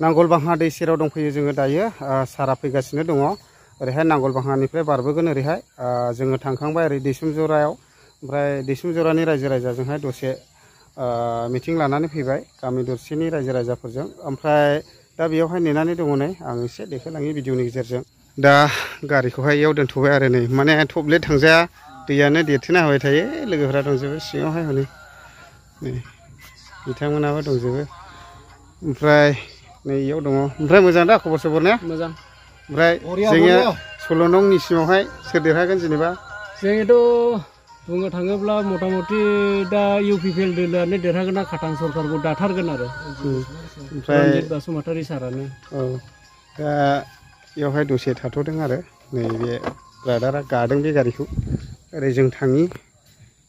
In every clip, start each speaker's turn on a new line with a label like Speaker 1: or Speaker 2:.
Speaker 1: नांगलबांहा दै सेराव दंफैयो जोङो दायो सारा फैगासिनो दङ ओरैहाय नांगलबांहानिफ्राय बारबोगोन ओरैहाय जोङो थांखांबाय ओरै दैसुमजरायाव ओमफ्राय दैसुमजरानि रायजो राजाजोंहाय दसे मिटिं लानानै फैबाय गामि दरसेनि रायजो राजाफोरजों ओमफ्राय दा बेयावहाय नेनानै दङ नै आं एसे देखायलाङि भिडिअनि गेजेरजों दा गारिखौहाय इयाव दोनथ'बाय आरो नै माने थब्ले थांजाया दैयानो देरथेना होबाय थायो लोगोफोरा दंजोबो सिङावहाय हनै नै बिथांमोनाबो दंजोबो ओमफ्राय नै इयाव दङ ओमफ्राय मोजां दा खबर सबर ने
Speaker 2: मोजां
Speaker 1: ओमफ्राय जोङो 16 नंनि सिङावहाय सोर देरहागोन जेनेबा
Speaker 2: जोङोथ' बुंनो थाङोब्ला मथा मथि दा इउपिपिएल दोलोआनो देरहागोन ना खाटां सरकारखौ दाथारगोन आरो ओमफ्राय रन्जित बसुमतारी सारानो
Speaker 1: औ दा बेयावहाय दसे थाथ'दों आरो नैबे ब्रादारा गादों बे गारिखौ ओरै जों थाङि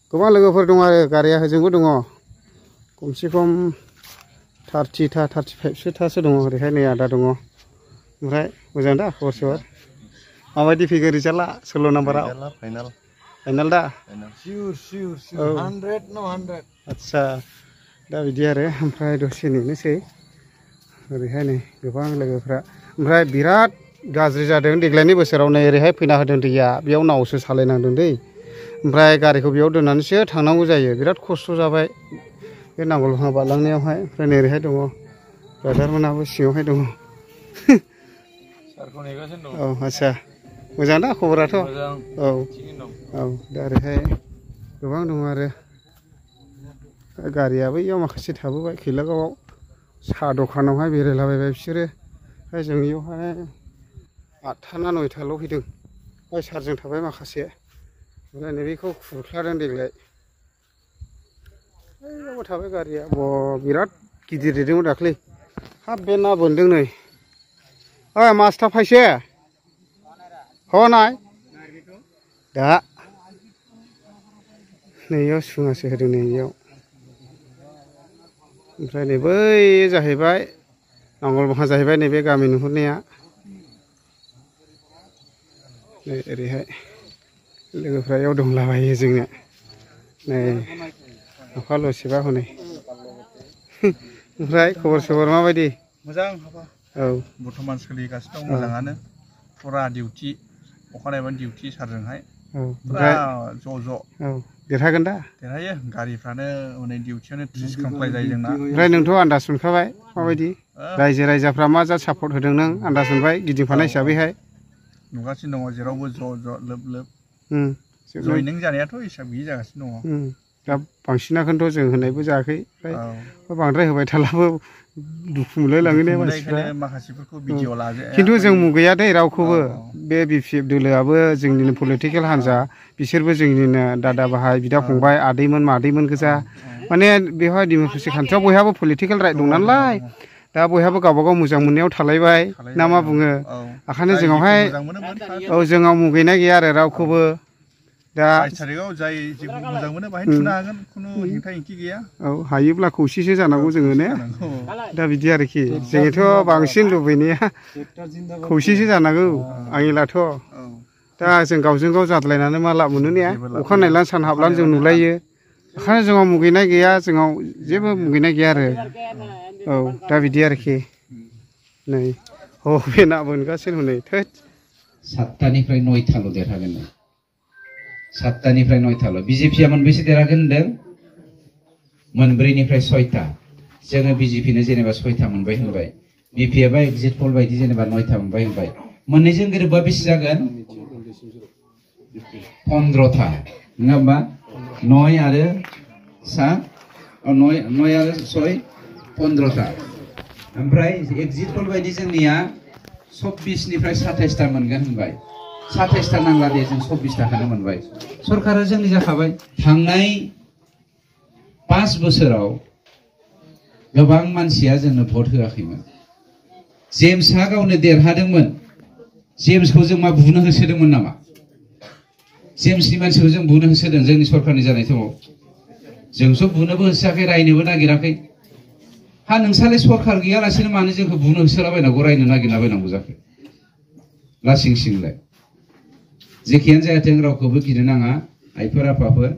Speaker 1: गोबां लोगोफोर दं आरो गारिया होजोंबो दङ खमसे खम 30 था 35 थासो दङ ओरैहाय नै आदा दङ ओमफ्राय मोजां दा खबर सबर माबायदि फैगोन रिजाल्टआ 16 नाम्बाराव फाइनाल दा
Speaker 2: सिउर 100 no 100
Speaker 1: आच्छा दा बिदि आरो ओमफ्राय दसे नेनोसै ओरैहाय नै गोबां लोगोफ्रा ओमफ्राय बिराद गाज्रि जादों देग्लायनि बोसोराव नै ओरैहाय फैना होदों दैया बेयाव नावसो सालायनांदों दै ओमफ्राय गारिखौ बेयाव दोननानैसो थांनांगौ जायो बिराद खस्थ' जाबाय बे नांगलबांहा बारलांनायावहाय ओमफ्राय नै ओरैहाय दङ ब्रादारमोनाबो सिङावहाय दङ
Speaker 2: सारखौ नेगासिनो दं
Speaker 1: औ आच्छा मोजां दा खबराथ'
Speaker 2: मोजां
Speaker 1: औ औ दा ओरैहाय गोबां दङ आरो गारियाबो इयाव माखासे थाबोबाय खैलागावआव साहा दखानावहाय बेरायलाबायबाय बिसोरो ओमफ्राय जों इयावहाय 8था ना 9थाल' फैदों ओमफ्राय सारजों थाबाय माखासे ओमफ्राय नैबेखौ खुरख्लादों देग्लाय बैयावबो थाबाय गारिया बिराद गिदिर देरदोंमोन दाख्लै हाब बे ना बोनदों नै ओइ मासटा फायसे हनाय दा नैयाव सुङासो होदों नैयाव ओमफ्राय नै बै जाहैबाय नांगलबांहा जाहैबाय नैबे गामि नुहुरनाया नै ओरैहाय लोगोफ्रा इयाव दंलाबायो जोंना नै अखाल'सेबा हनै ओमफ्राय खबर सबर माबायदि
Speaker 3: मोजां हाबा
Speaker 1: औ
Speaker 3: बर्थमान सोलिगासिनो दं मोजाङानो फुरा डिउटि अखानायबानो डिउटि सारजोंहाय फुरा ज' औ
Speaker 1: देरहागोन दा
Speaker 3: देरहायो गारिफ्रानो हनै डिउटियानो 30 खांख्लाय जायो जोंना
Speaker 1: ओमफ्राय नोंथ' आन्दाज मोनखाबाय माबायदि रायजो राजाफ्रा मा जा सापर्ट होदों नों आन्दाज मोनबाय गिदिंफानाय हिसाबैहाय
Speaker 3: नुगासिनो दङ जेरावबो ज' लोब जयनिं जानायाथ' हिसाब गैयि जागासिनो दङ
Speaker 1: दा बांसिनाखौथ' जों होनायबो जायाखै ओमफ्राय बांद्राय होबाय थालाबो दुखु मोनलायलाङो ने मानसिफ्रा
Speaker 3: माखासेफोरखौ भिडिअ लाजो
Speaker 1: खिन्थु जों मुगैया दे रावखौबो बे बिपिएफ दोलोआबो जोंनिनो पलिटिकेल हान्जा बिसोरबो जोंनिनो दादा बाहाय बिदा फंबाय आदैमोन मादैमोन गोजा माने बेवहाय डेम'क्रेसि खान्थियाव बयहाबो पलिटिकेल राइट दं नालाय दा बयहाबो गावबागाव मोजां मोननायाव थालायबाय ना मा बुङो ओंखायनो जोंनावहाय औ जोंनाव मुगैनाय गैया आरो रावखौबो दा
Speaker 3: 22 तारिखआव जाय जेखौ मोजां मोनो बाहाय थुनो हागोन खुनु हेंथा हेंथि गैया
Speaker 1: औ हायोब्ला खौसेसो जानांगौ जोङो ने दा बिदि आरोखि जोंथ' बांसिन लुबैनाया खौसेसो जानांगौ आंनिलाथ' दा जों गावजों गाव जाद्लायनानै मा लाब मोनो ने अखा नायब्लानो सान हाबब्लानो जों नुलायो ओंखायनो जोंनाव मुगैनाय गैया जोंनाव जेबो मुगैनाय गैया आरो औ दा बिदि आरोखि नै बे ना बोनगासिनो हनै थोद
Speaker 4: 7थानिफ्राय 9थाल' देरहागोन 7थानिफ्राय 9थाल' बिजेपिआ मोनबेसे देरहागोन होनदों मोनब्रैनिफ्राय 6था जोङो बिजेपिनो जेनेबा 6था मोनबाय होनबाय बिपिएफआ एग्जिट पल बायदि जेनेबा 9था मोनबाय होनबाय मोननैजों गोरोबबा बेसे जागोन 15था नङा होमबा 9 आरो 9 आरो 6 15था ओमफ्राय एग्जिट पल बायदि जोंनिया 24निफ्राय 27था मोनगोन होनबाय 27था नांला दे जों 24थाखौनो मोनबाय सरकारा जोंनि जाखाबाय थांनाय 5 बोसोराव गोबां मानसिया जोंनो भट होआखैमोन जेम्सआ गावनो देरहादोंमोन जेम्सखौ जों मा बुनो होसोदोंमोन नामा जेम्सनि मानसिखौ जों बुनो होसोदों जोंनि सरकारनि जानाय समाव जोंसो बुनोबो होसोआखै रायनोबो नागिराखै हा नोंसालाय सरकार गैयालासेनो मानो जोंखौ बुनो होसोलाबायनांगौ रायनो नागिरलाबायनांगौ जाखो लासिं सिंलाय जेखियानो जायाथों रावखौबो गिनो नाङा आइफोर आफाफोर